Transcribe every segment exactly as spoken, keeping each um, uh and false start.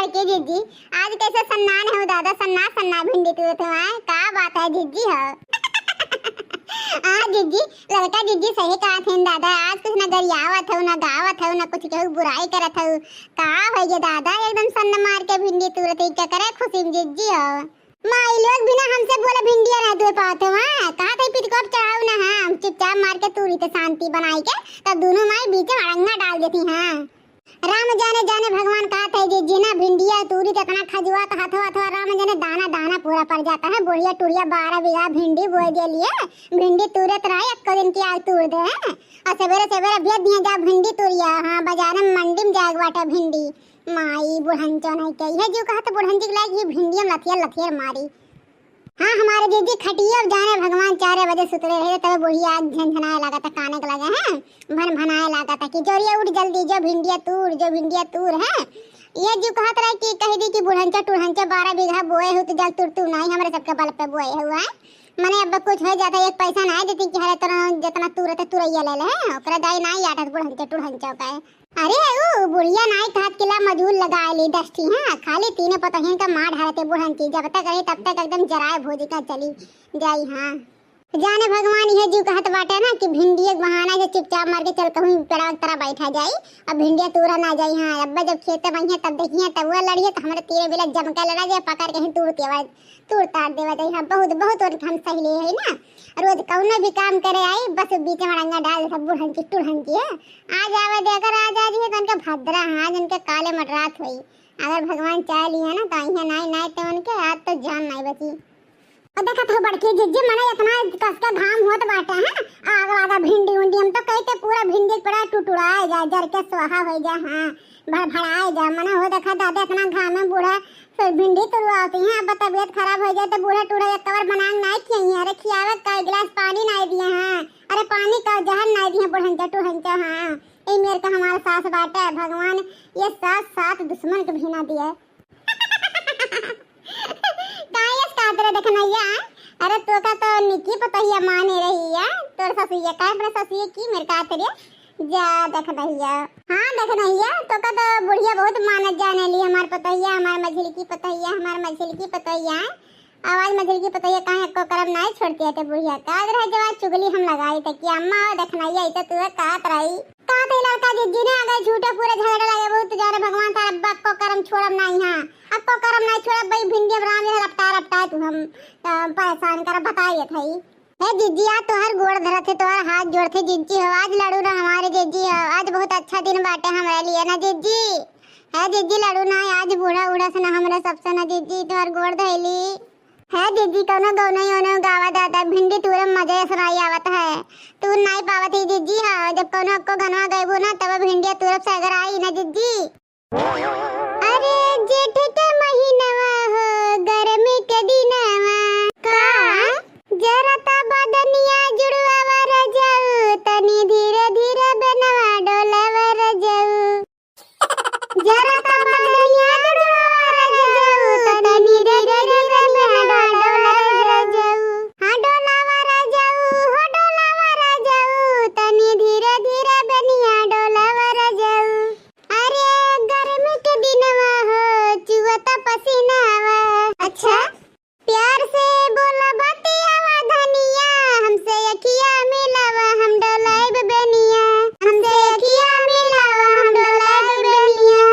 के जिज्जी, आज कैसे सन्नान हो दादा, सन्ना सन्ना भिंडी तूरत हो, आय? का बात है जिज्जी हो? आ जिज्जी, लड़का जिज्जी सही कहा थे दादा, आज कुछ ना गरियावत हो, ना गावत हो, ना कुछ केहू बुराई करत हो। का हो ये दादा, एकदम सन्न मार के भिंडी तूरत हो, क्या करे खुशी में जिज्जी हो? माई लोग बिना हमसे बोले भिंडिया ना तूर पावत हो, हाँ? कहा थे पितकोप चढ़ाऊ ना, हाँ? हम चुपचाप मार के तूरी थे शांति बनाई के, तब दोनों माई बीच में अड़ंगा डाल देती, हाँ? राम जाने, जाने भगवान कहा थे जिज्जी ना भिंडिया तूरी तो इतना खजुआ तो हथवा हथवा राम जाने दाना दाना पूरा पड़ जाता है। बुढ़िया टुढ़िया बारह बीघा भिंडी बोए दे लिए, भिंडी तूरत रहे, एक दिन की आग तूर दे हैं। और सवेरे सवेरे भेज दिए जा भिंडी तूरिया, हाँ, बाजार में मंडी में जाए बाटे भिंडी। माई बुढ़ंचो नहीं कही है, जो कहा तो बुढ़ंची के लायक ही भिंडिया में लथियर लथियर मारी। हाँ, हमारे जिज्जी खटिया अब जाने भगवान चार बजे सुतले रहे, तब बुढ़िया आज झनझनाए लगा था, काने के लगे हैं, भन भनाए लगा था कि जोरिया उठ जल्दी, जो भिंडिया तूर, जो भिंडिया तूर है। ये जो कहत रहे कि कह दी कि बुढ़ंचा टुढ़ंचा बारह बीघा बोए हो तो जल तुर तू नहीं, हमरे सबके बल पे बोए हुआ है। मने अब कुछ हो जाता, एक पैसा ना देती कि हरे तरह जितना तूरत तुरैया ले ले, ओकरे दाई ना आटत बुढ़ंचा टुढ़ंचा का है। अरे, ऊ बुढ़िया नाई कहत किला मजूर लगा ली दस ठी, हाँ, खाली तीने पतोहियन का मार ढारते बुढ़न की, जब तक रही तब तक एकदम जराए भोज का चली जाई, हाँ। जाने भगवान ये जीव कहत बाटे ना कि भिंडी एक बहाना से चुपचाप मार के चल कहूँ पेड़वा की तरह बैठा जाई, अब भिंडिया तूरा ना जाई, हाँ, अब्बा जब खेते में है तब देखिए, तब वह लड़िए तो हमारे तीनों बेला जम के लड़ा जाए, पकड़ के ही तूर देवा, तूर तार देवा जाई, हाँ, बहुत, बहुत उनके हम सहेली है ना, रोज कौनो भी काम करे आई, बस बीच में अड़ंगा डाल सब बुढ़न की, टुढ़न की, हाँ। आज आवे दे, अगर आज आ जाइए तो उनके भद्रा, हाँ, आज उनके काले मटरात होई। अगर भगवान चाह लिया ना तो आई है नाई, नाई तो उनके आज तो जान नाई बची। और देखा तो बड़की जिज्जी मने इतना कस के घाम होत बाटे, हाँ, आग लागा भिंडी उंडी, हम तो कही के पूरा भिंडी पड़ा टुटुराए जाए, जर के स्वाहा हो जाए, हाँ, भड़भड़ाए जाए, मने हो देखा दादा इतना घाम में बूढ़ा फिर भिंडी तुरवाती हैं, अब तबीयत खराब हो जाए तो बूढ़ा टूढ़ा एक कवर बनांग नाई खियाई हैं, अरे खियावे का एक गिलास पानी नाई दिए हैं, अरे पानी का जहर नाई दिए हैं, बुढ़ंचा टुढ़ंचा, हाँ। ए मेर का हमार सास बाटे, भगवान ये सास सात दुश्मन के भी ना दिए। काहे यस का तेरे देखनैया? अरे तो का तो निकी पतोहिया माने रही है, तोर ससुइया का अपने ससुइया की मेर का तेरे जा देखनैया। हाँ देखनैया, तो का तो बुढ़िया बहुत मानत जाने ली हमार पतोहिया, हमार मझिलकी पतोहिया, हमार मझिलकी पतोहिया। आवाज मझिलकी पतोहिया काहे एको करम नाई छोड़ती है ते बुढ़िया का। आज रहे जवान चुगली हम लगाई थे कि अम्मा देखनैया, ई तो तू कहत रही। का तो लड़का जिज्जी ने अगर झूठे पूरे झगड़े लगे, बहुत जाने भगवान तारा अब्बा को करम छोड़ब नाई, हाँ, अब को करम नाई छोड़ब भाई, भिंडी अब राम यहाँ लपटा लपटा तू हम, अ, परेशान कर बताए ये थाई। हे जिज्जी, आज तोहर गोड़ धरत है, तोहर हाथ जोड़त है जिज्जी हो, आज लड़ू ना हमारे जिज्जी हो, आज बहुत अच्छा दिन बाटे हमारे लिए ना जिज्जी। हे जिज्जी, लड़ू ना, आज बूढ़ा उड़ा से ना हमरे सबसे ना जिज्जी, तोहर गोड़ धैली। है जिज्जी, कौनो गौनो योनो गावा दादा, भिंडी तूरे मजे सुनाई आवत है। तू नाई पावत ही जिज्जी, हाँ, जब कौनो अक्को गनवा गइबू ना, तब भिंडिया तूरब से अगर आई ना जिज्जी। अरे जेठ के महीनवा हो, गर्मी के दिनवा। का? जरता बदनिया जुड़वा रजऊ, तनी धीरे धीरे बनवा डोलवा रजऊ। जरा तबलिया डोला रजऊ, तनी धीरे धीरे बनिया डोला रजऊ। हाँ, डोलावा रजऊ, हो डोलावा रजऊ, तनी धीरे धीरे बनिया डोलावा रजऊ। अरे, गर्मी के दिनवा हो, चुअता पसीनावा। अच्छा, प्यार से बोला बतियावा धनिया, हमसे अखिया मिलावा, हम डोलाइब बेनिया। हमसे अखिया मिलावा, हम डोलाइब बेनिया।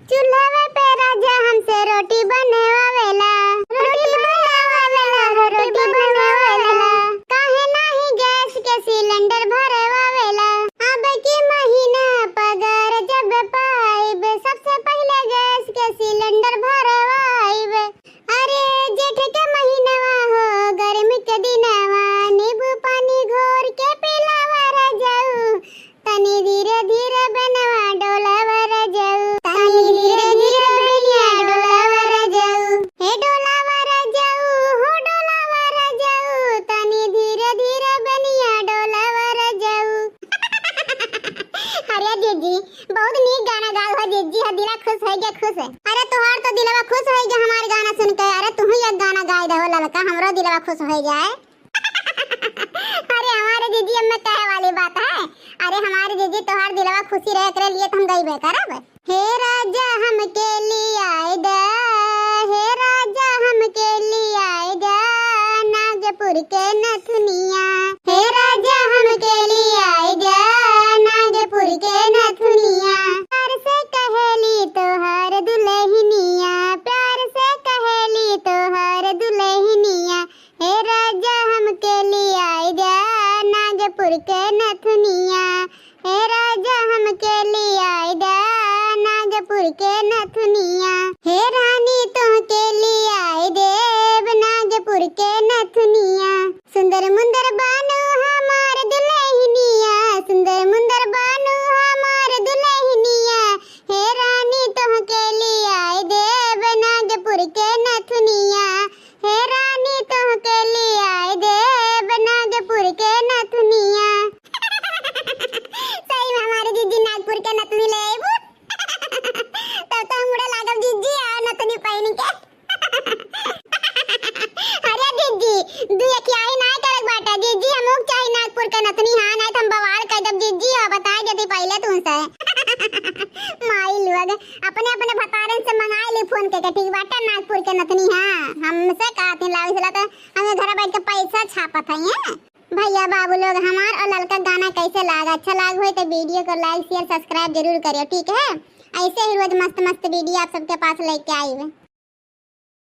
चूल्हवे पे राजा हमसे रोटी बनवावेला, रोटी बनवावेला, रोटी बनवावेला। काहे नाही गैस के सिलेंडर भरवावेला? अब की महीना पगार जब पाइब, सबसे पहिले गैस के सिलेंडर भरवाइब। अरे जेठ के महीनवा हो, गर्मी के दिनवा, नींबू पानी घोर के पिलावा रजऊ। तनी धीरे धीरे बनवा डोलावा रजऊ। तनी धीरे धीरे बनिया डोलावा रजऊ। हे डोलावा रजऊ, हो डोलावा रजऊ। तनी धीरे धीरे बनिया डोलावा रजऊ। अरे जीजी, बहुत नीक गाना गाओ हो जीजी, हो दिला खुश हो गया, खुश है। अरे तोहार तो दिलवा खुश हो गया हमार गाना सुन के। अरे तू ही एक गाना गाए दहो ललका, हमरो दिलवा खुश हो जाए। अरे हमारे जीजी, अब में कहे वाली बात है। अरे हमारे जीजी, तोहार दिलवा खुशी रहे, एकरे लिए तो हम गइबे करब। हे राजा हमके लियाए दा, हे राजा हमके लियाए दा, नागपुर के नथुनिया। हे राजा हमके लियाए दा, नागपुर के नथुनिया। प्यार से कहेली तोहार दुलहिनिया, प्यार से कहेली तोहार दुलहिनिया। हे राजा हमके लियाए दा, नागपुर के नथुनिया। हे राजा हमके लियाए दा, नागपुर के नथुनिया। हे रानी तोहके लियाए देब, नागपुर के नथुनिया। सुंदर मुंदर बानू हमार दुलहिनिया, सुंदर मुंदर बानू हमार दुलहिनिया। हे रानी तोहके लियाए देब, नागपुर के नथुनिया। हे रानी तोहके लियाए देब, नागपुर के नथुनिया। सही में हमारे जीजी नागपुर के नथुनी ले आइबू। तब तो हम उड़े लागब जीजी और नथुनी पहन के। अरे जीजी, दू अखियाई नाय करक बाटा जीजी, हमहू के चाही नागपुर के नथुनी, हाँ, नाय तो हम बवाल कर देब जीजी, और बताई देती पहले तुमसे। माई लोग, अपने अपने भतारन से मंगाई ली फोन के, ठीक बाटा, नागपुर के नथुनी, हाँ, हमसे कहती लावे सला तो हमें घर बैठ के पैसा छापत है, हैं? भैया बाबू लोग, हमार और ललका गाना कैसे लाग? अच्छा लाग होई तो वीडियो को like, share, subscribe जरूर करियो, ठीक है? ऐसे ही रोज मस्त मस्त वीडियो आप सबके पास लेके आई।